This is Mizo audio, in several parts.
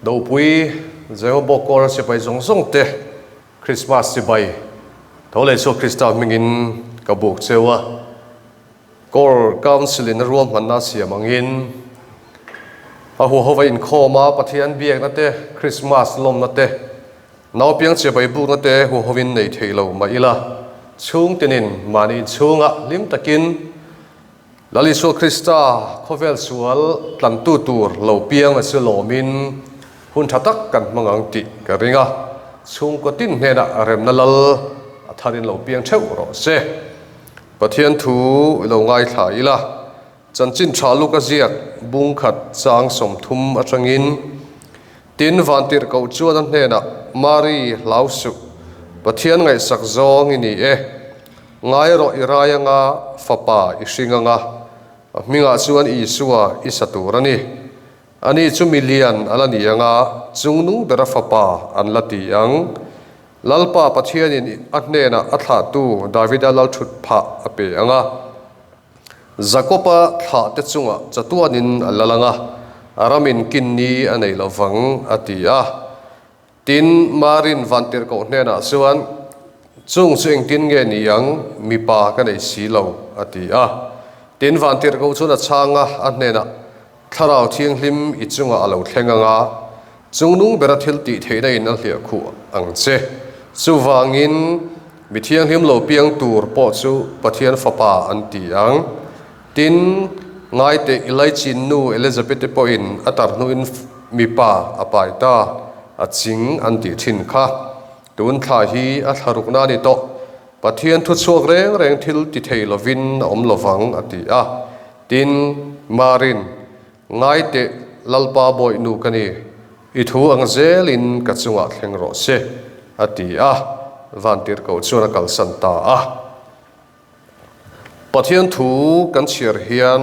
Dopui Jehobo Kawra sipai zawng zawng te Krismas chibai tho leh chhuak Krista hmingin ka buk cheu a. Kawr Council in a ruahmanna a siam angin a huahova inkhawm a Pathian biakna te, Krismas lawmna te, naupiang chibai bukna te huahovin nei thei lo mah ila chhungtinin mahni inchhungah hlim takin Lal Isua Krista khawvel sual tlantu tur lo piang a chu lawmin hun tha tak kan hmang ang tih ka ring a, chhungkaw tin hnenah remna lal a tharin lo piang theuh rawh se. Pathian thu i lo ngaithla ila, chanchin tha luk a ziak bung khat chang 30 atangin, Tin, vantirhkoh chuan a hnenah, Mari, hlau suh, Pathian ngaihsak zawng i ni e. Ngai rawh i rai anga fapa i hring anga, a hmingah chuan Isua i sa tur a ni. Ani chu milian a la ni anga, chungnung bera fapa an la ti ang. Lalpa Pathianin a hnenah a thlahtu Davida lalthut phah a pe anga, Jakoba thlahte chungah chatuanin a lal anga, a ramin kinni a nei lo vang, a ti a. Tin, Marin vantirhkoh hnenah chuan, Chung chu engtin nge ni ang, mipa ka nei si lo, a ti a. Tin, vantirhkoh chuan a chhang a, a hnenah, Thlarau Thianghlim i chungah a lo thleng ang a, chungnung bera thil tih theihna in a hliah khuh ang che. Chuvangin, mi thianghlim lo piang tur pawh chu Pathian Fapa an ti ang. Tin, ngaite Elaichin nu Elizabeth-i pawhin a tar hnuin mipa a pai ta, a ching an tih thin kha. Tun thla hi a thla rukna a ni tawh. Pathian thu chhuak reng reng thil ti thei lovin a awm lovang, a ti a. Tin, Marin, ngaite Lalpa bawih nu ka ni, i thu ang zelin ka chungah thleng rawh se, a ti a. Vantirhkoh chuan a kalsan ta a. Pathian thu kan chhiar hian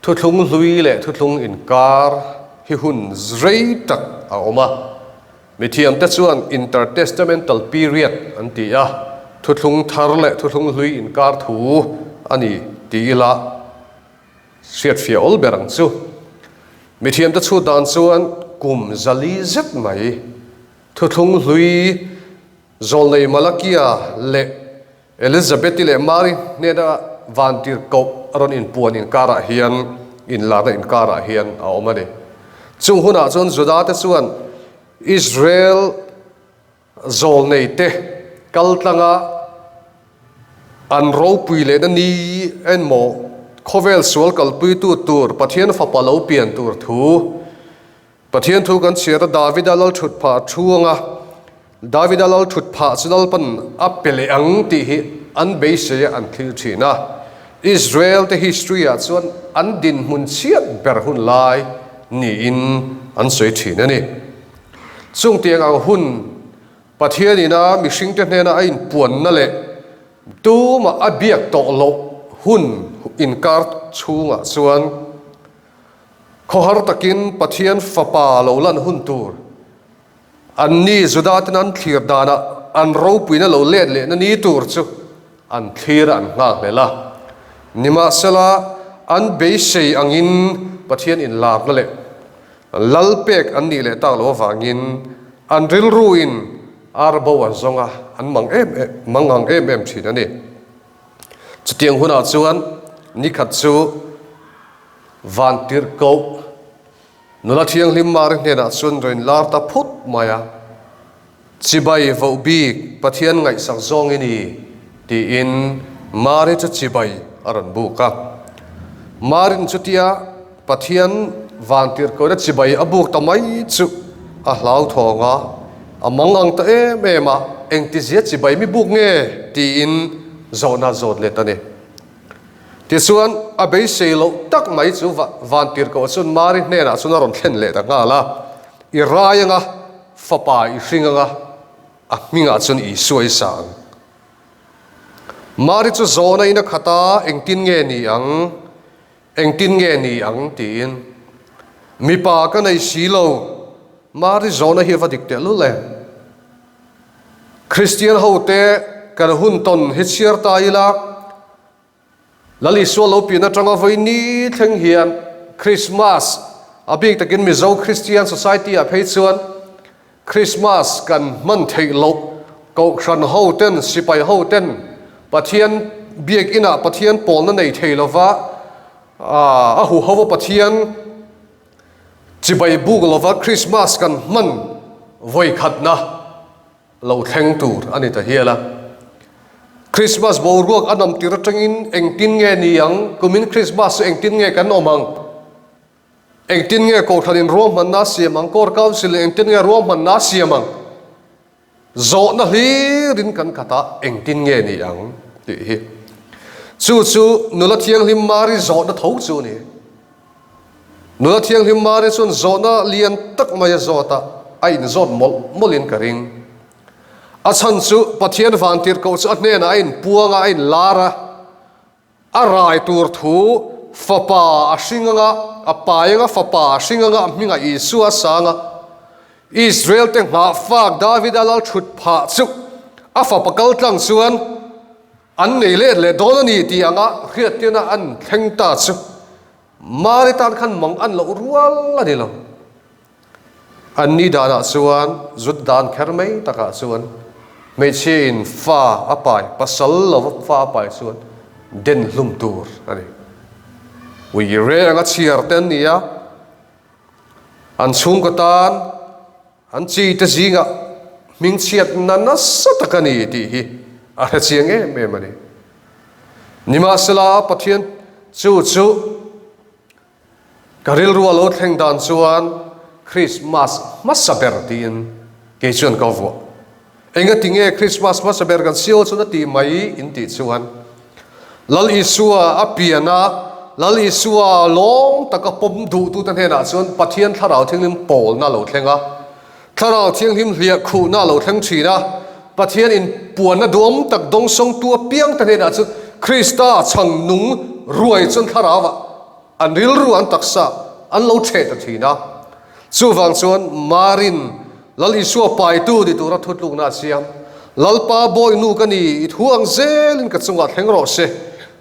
thuthlung hlui leh thuthlung inkar hi hun rei tak a awm a. Mithiamte chuan intertestamental period an ti a, thuthlung thar leh thuthlung hlui inkar thu a ni ti ila hriatfiah awl ber ang chu. Mithiamte chhut dan chuan kum zali zet mai thuthlung hlui Zawlnei Malakia leh Elizabeth-i leh Mari hnena vantirhkoh a rawn inpuan inkarah hian inlarna inkarah hian a awm a ni. Chung hunah chuan Juda-te chuan Israel zawlneite kaltlanga an ropui lehna ni enmaw khawvel sual kalpuitu tur Pathian fapa lo pian tur thu Pathian thu kan chhiar a, Davida lal thut phah a thu anga, Davida lal thut phah chu Lalpan a pe leh ang tih hi an beisei a an thlir thin a. Israel te history ah chuan an dinhmun chhiat ber hun lai niin an sawi thin a ni. Chung tiang ang hun Pathian ina mihringte hnena a inpuanna leh tumah a biak tawh loh hun inkar chhungah chuan Khawhar takin Pathian Fapa lo lan hun tur, anni Judaten an thlir danah an ropuina lo let lehna ni tur chu an thlir a, an nghakhlel a. Nimahsela, an beisei angin Pathian inlarna leh lal pek an nih leh tak loh avangin an rilruin ar bo an zawng a, an mang em em, mang ang em em thin a ni. Chutiang hunah chuan nikhat chu Vantirhkoh nula thianghlim Mari hnenah chuan rawn lar ta phut mai a, Chibai voh bik Pathian ngaihsak zawng i ni, tiin Mari chu chibai a rawn buk a. Marin chutia Pathian vantirhkohna chibai a buk ta mai chu a hlauthawng a, a mang ang ta em em a, engtizia chibai mi buk nge? tiin zawhna zawt let a ni. Tichuan, a beisei loh tak mai chu Vantirhkoh chuan Mari hnenah chuan a rawn thlen leh ta nghal a, I rai anga, fapa i hring anga, a hmingah chuan Isua i sa ang. Mari chu zawhna in a khat a, Engtin nge ni ang? Engtin nge ni ang? tiin. Mipa ka nei si lo, Mari zawhna hi a va dik tehlul em? Kristian hote kan hun tawn hi chhiar ta ila, Lal Isua lo pian atanga vawi ni thleng hian Krismas A bik takin Mizo Christian Society ah phei chuan Christmas kan hman theih loh Kohhran ho ten, sipai ho ten Pathian biakinn ah Pathian pawlna nei thei lova a huho a Pathian chibai buk lova Christmas kan hman vawikhatna lo thleng tur a ni ta hial a. Christmas boruak a nam tir atangin engtin nge ni ang, kumin Christmas chu engtin nge kan awm ang, engtin nge Kohhranin ruahmanna a siam ang, Core Council in engtin nge ruahmanna a siam ang, zawhna hlirin kan khat a, engtin nge ni ang tih hi. Chu chu nula thianghlim Mari zawhna tho chu a ni. Nula Thianghlim Mari chuan zawhna lian tak mai a zawt a, a inzawt mawlh mawlhin ka ring. A chhan chu Pathian vantirhkoh chu a hnenah a inpuang a, a inlar a, a rai tur thu fapa a hring anga, a pai anga, fapa a hring anga, a hmingah Isua a sang a. Israel te nghahfak Davida lal thut phah chu a fapa kal tlang chuan an nei let leh dawn a ni tih anga hriattirna an thleng ta chu. Mari tan khan mang an loh rual a ni lo. An ni danah chuan zut dan kher mai takah chuan hmeichhia in fa a pai, pasal lova fa a pai chuan den hlum tur a ni. Ui reng a chhiar te an ni a, an chhungkaw tan An chi te zingah hmingchhiatna nasa tak a ni tih hi a hre chiang em em a ni. Nimahsela, Pathian chu chu ka rilru a lo thleng dan chuan Krismas hmasa ber tiin kei chuan ka vuah. Engati nge Krismas hmasa ber kan sial chuan a tih mai in tih chuan Lal Isua a pian a, Lal Isua lawm taka pawm duhtute hnenah chuan Pathian Thlarau Thianghlim pawlna a lo thleng a, Thlarau Thianghlim hliah khuhna a lo thleng thin a, Pathian inpuanna duam tak dawngsawngtu apiangte hnenah chuan Krista chhang nung ruai chuan Thlarauah An rilru an taksa an lo ṭheh ta ṭhin a. Chuvang chuan Marin Lal Isua paitu ni tura thutlukna a siam. Lalpa bawihnu ka ni, i thu ang zelin ka chungah thleng rawh se,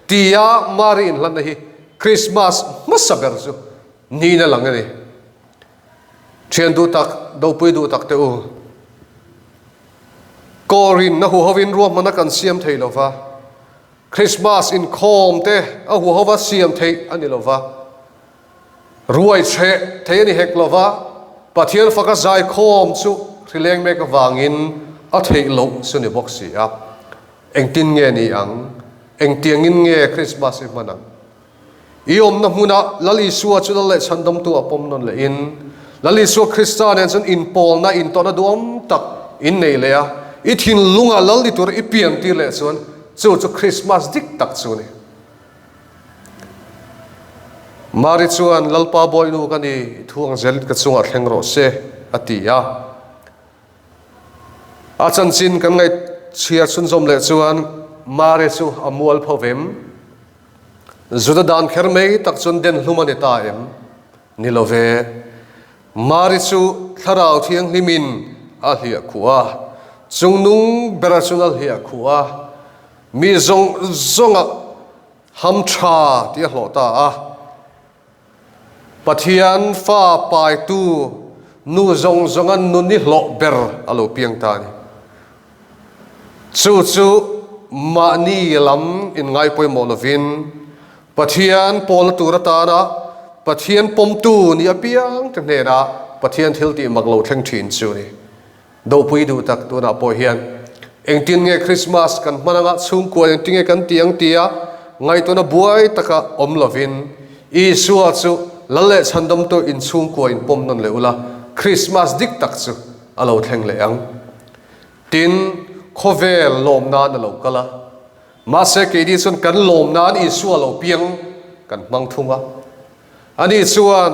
tia Mari inhlanna hi Krismas hmasa ber chu niin a lang a ni. Ṭhian duh tak, dopui duh tak te u, Kawrin a huhovin ruahmanna kan siam thei lo va. Christmas inkhawm te a huhova siam theih a ni lova, ruai chheh theih a ni hek lova, Pathian faka zaikhawm chu hrileng mek avangin a theih loh chu ni bawk si a. Engtin nge ni ang? Engtiangin nge Christmas i hman ang? I awmna hmuna Lal Isua chu Lal leh Chhandamtu a pawm nawn lehin, Lal Isua Krista nen chuan inpawlna, intawhna duhawm tak in nei leh a, i thinlunga Lal ni tura i pian tir leh chuan chu chu Krismas dik tak chu a ni. Mari chuan, Lalpa Bawihnu ka ni, i thu ang zelin ka chungah thleng rawh se, a ti a. A chanchin kan ngaihchhiar chhunzawm leh chuan Mari chu a mual pho vem. Juda dan kher mai tak chuan den hlum a ni ta em? Ni lo ve. Mari chu Thlarau Thianghlimin a hliah khuh a, chungnung bera chuan a hliah khuh a, mi zawng zawngah ham tha tih a hlawh ta a. Pathian fa paitu nu zawng zawnga nun i hlawh ber a lo piang ta a ni. Chu chu mahni lam inngai pawimawh lovin Pathian pawlna tur atana Pathian pawmtu ni apiang te hnenah Pathian thil tih mak lo thleng thin chu a ni. Dopui duh tak tunah pawh hian engtin nge Christmas kan hman anga chhungkua engtin nge kan ti ang tia ngaihtuahna buai taka awm lovin Isua chu Lal leh Chhandamtu inchhungkua inpawm nawn leh ula Christmas dik tak chu a lo thleng leh ang. Tin, khawvel lawm nan a lo kal a, mahse keini chuan kan lawm nan Isua lo piang kan hmang thung a. Ani chuan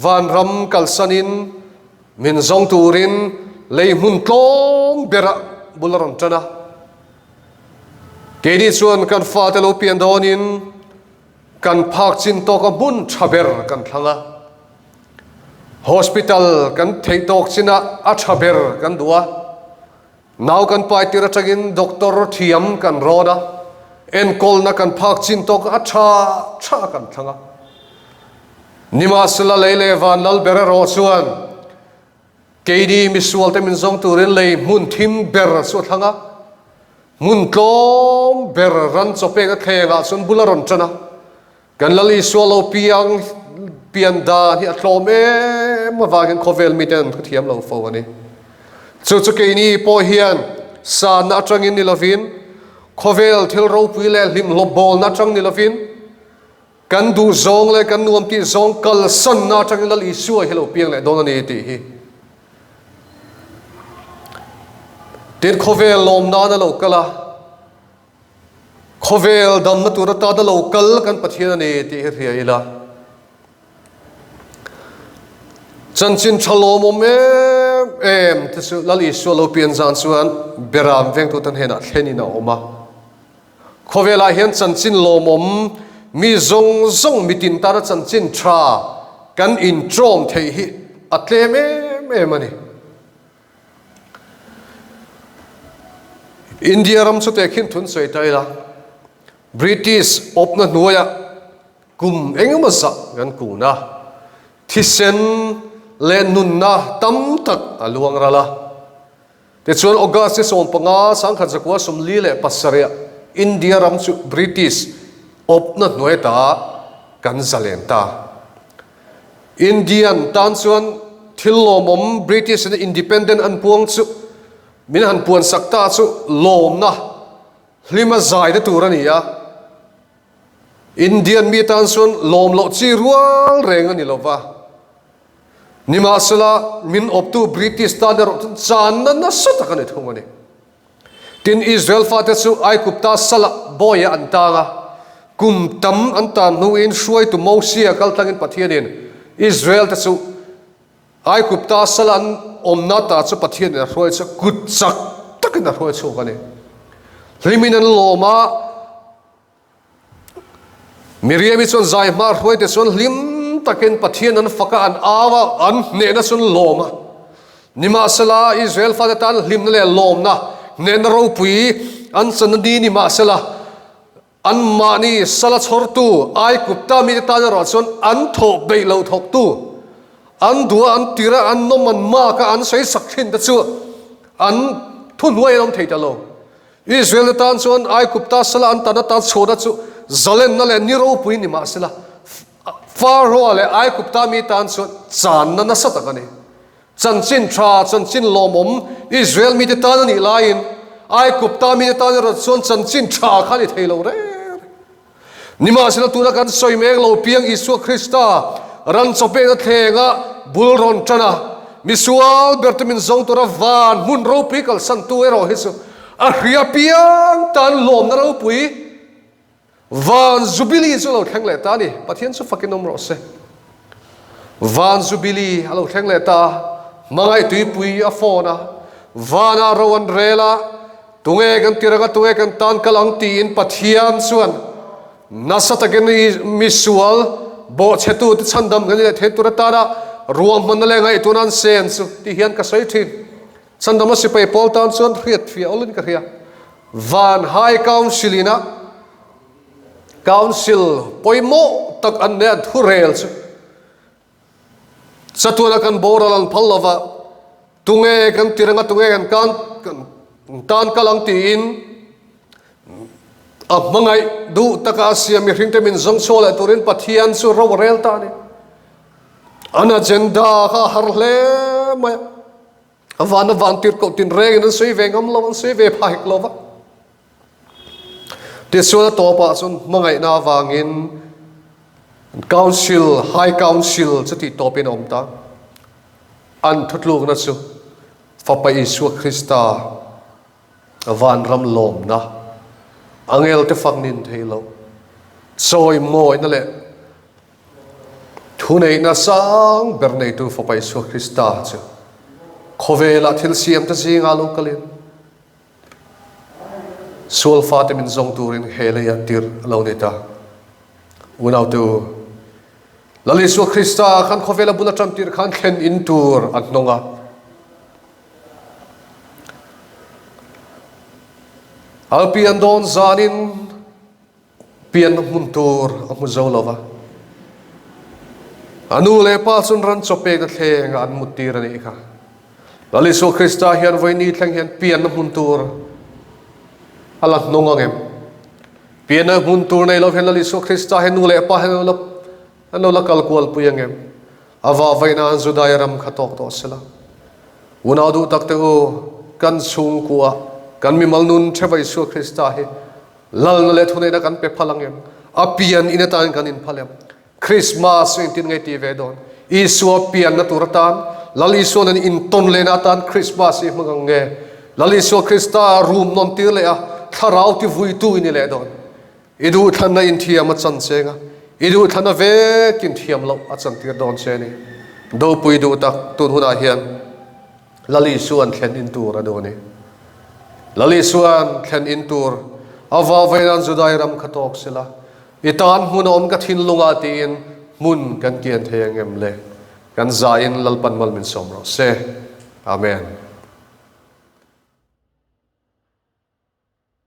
vanram kalsanin Min zawng turin lei hmun tlawm berah bul a rawn tan a. Keini chuan kan fate lo pian dawnin kan phak chin tawka hmun tha ber kan thlang a. Hospital kan theih tawk chinah a tha ber kan duh a. Nau kan pai tir atangin doctor thiam kan rawn a, enkawlna kan phak chin tawk a tha tha kan thlang a. Nimahsela lei leh van lal ber erawh chuan keini misualte min zawng turin lei hmun thim ber chu a thlang a, hmun tlawm ber ran chawpek a thlengah chuan bul a rawn tan a. Kan Lal Isua lo piang pian dan hi a tlawm em avangin khawvel miten an hrethiam lo fo a ni. Chu chu keini pawh hian sanna atangin ni lovin, khawvel thil ropui leh hlimhlawp bawlna atang ni lovin, kan duh zawng leh kan nuam tih zawng kalsanna atangin Lal Isua hi lo piang leh dawn a ni tih hi. Tin, khawvel lawm nan a lo kal a. Khawvel damna tur atana lo kal kan Pathian a ni tih hi hria ila. Chanchin tha lawmawm em em te chu Lal Isua lo pian zan chuan Beram vengtute hnenah thlenin a awm a. Khawvelah hian chanchin lawmawm mi zawng zawng mitin tana chanchin tha kan intawm theih hi a tlem em em a ni. India ram chu tehkhin thun sawi ta ila, British awpna hnuaiah kum engemaw zah kan kun a, thisen leh nunna tam tak a luang ral a. Tichuan August ni 15, 1947 India ram chu British awpna hnuai ta kan zalen ta. Indian tan chuan thil lawmawm British in independent an puang chu min han puan sak ta chu lawmna hlima zaina tur a ni a. Indian mi tan chuan lawm loh chi rual reng a ni lo va. Nimahsela min awptu British tan erawh chuan channa nasa tak a ni thung a ni. Tin, Israel fate chu Aigupta salah bawiah an tang a. Kum tam an tan hnuin hruaitu Mosia kaltlangin Pathianin Israel-te chu Aigupta sala an awmna ta chu Pathianin a hruai chu kut chak takin a hruai chhuak a ni. Hlimin an lawm a. Miriami chuan zai hma hruaite chuan hlim takin Pathian an fak a, an au a, an hnehna chu an lawm a. Nimahsela, Israel fate tan hlimna leh lawmna, hnehna ropui an channa ni nimahsela, anmahni sala chhawrtu Aigupta mite tan erawh chuan an thawh beih loh thawktu, an duh a, an tir a, an nawm an mak a, an sawi sak thin te chu an thuhnuai an awm thei ta lo. Israel te tan chuan Aigupta sala an tan atan chhuahna chu zalenna leh ni ropui ni mah sela, Pharaoh leh Aigupta mi tan chuan channa nasa tak a ni. Chanchin tha, chanchin lawmawm Israel mite tan a nih laiin Aigupta mite tan erawh chuan chanchin tha kha a ni thei lo reng reng. Nimahsela tuna kan sawi mek lo piang Isua Krista ran chawpekna thlenga bul rawn tan a, misual berte min zawng tura van hmun ropui kalsantu erawh hi chu a hria piang tan lawmna ropui van Jubilee chu a lo thleng leh ta a ni. Pathian chu fakin awm rawh se. Van Jubilee a lo thleng leh ta a, hmangaih tuipui a phone a, vanah ro an rel a, Tunge kan tir anga tunge kan tan kal ang tiin Pathian chuan nasa takin misual bawhchhetute chhandam kan ni leh thei tur atana ruahmanna leh ngaihtuahna an sen chu ti hian ka sawi thin. Chhandamna sipai pawl tan chuan hriat fiah awlin ka hria. Van High Council ina Council pawimawh tak an nei a thurel chu Chatuana kan boral an phal lova, tunge kan tir anga tunge kan kan tan kal ang tiin a hmangaih duh taka a siam mihringte min zawng chhuah leh turin Pathian chu ro a rel ta a ni. An agenda kha a har hle mai a, a vana van tirhkoh tinrengin an sawi ve ngam lo, an sawi ve pha hek lo va. Tichuan a tawpah chuan hmangaihna avangin Council, High Council chu tih tawpin a awm ta. An thutlukna chu Fapa Isua Krista vanram lawmna, angelte fak nin thei lo, chawimawina leh thuneihna sang ber neitu Fapa Isua Krista chu khawvelah thil siamte zingah lo kalin, Sual fate min zawng turin he leiah tirh a lo ni ta. Unautu, Lal Isua Krista khan khawvela bul a tan tirh khan thlen in tur a hnawng a. Alpian dawn zanin Pianna hmun tur a hmu zo lo va. A nu leh pa chuan ran chaw pekna thlengah an mut tir a nih kha. Lal Isua Krista hian vawi thleng hian pianna hmun tur a la hnung ang em? Pianna hmun tur nei lo hian Lal Isua Krista hi nu leh pa hian an lo an lo la kal kual pui ang em? A vah vaih nan Judai ram kha tawk tawh sela. Unau duh tak te u, kan chhungkua, kan mimal nun theva Isua Krista hi Lalna leh thuneihna kan pe phal ang em? A pian in atan kan inphal em? Krismas chu engtin nge tih ve dawn? Isua pianna tur atan, Lal Isua nen intawn lehna atan Krismas hi hmang ang nge? Lal Isua Krista rum nawn tir leh a, thlarau ti vuitu i ni leh dawn. I duhthlanna inthiam a chan cheng a, i duhthlanna vek inthiam loh a chantir dawn che a ni. Dopui duh tak tun hunah hian Lal Isua'n thlen in tur a duh a ni. Lal Isua'n thlen in tur a vau vei nan Judai ram kha tawk sela, I tan hmun a awm ka thinlungah tiin hmun kan kian thei ang em le? Kan zain Lalpan mal min sawm rawh se. Amen.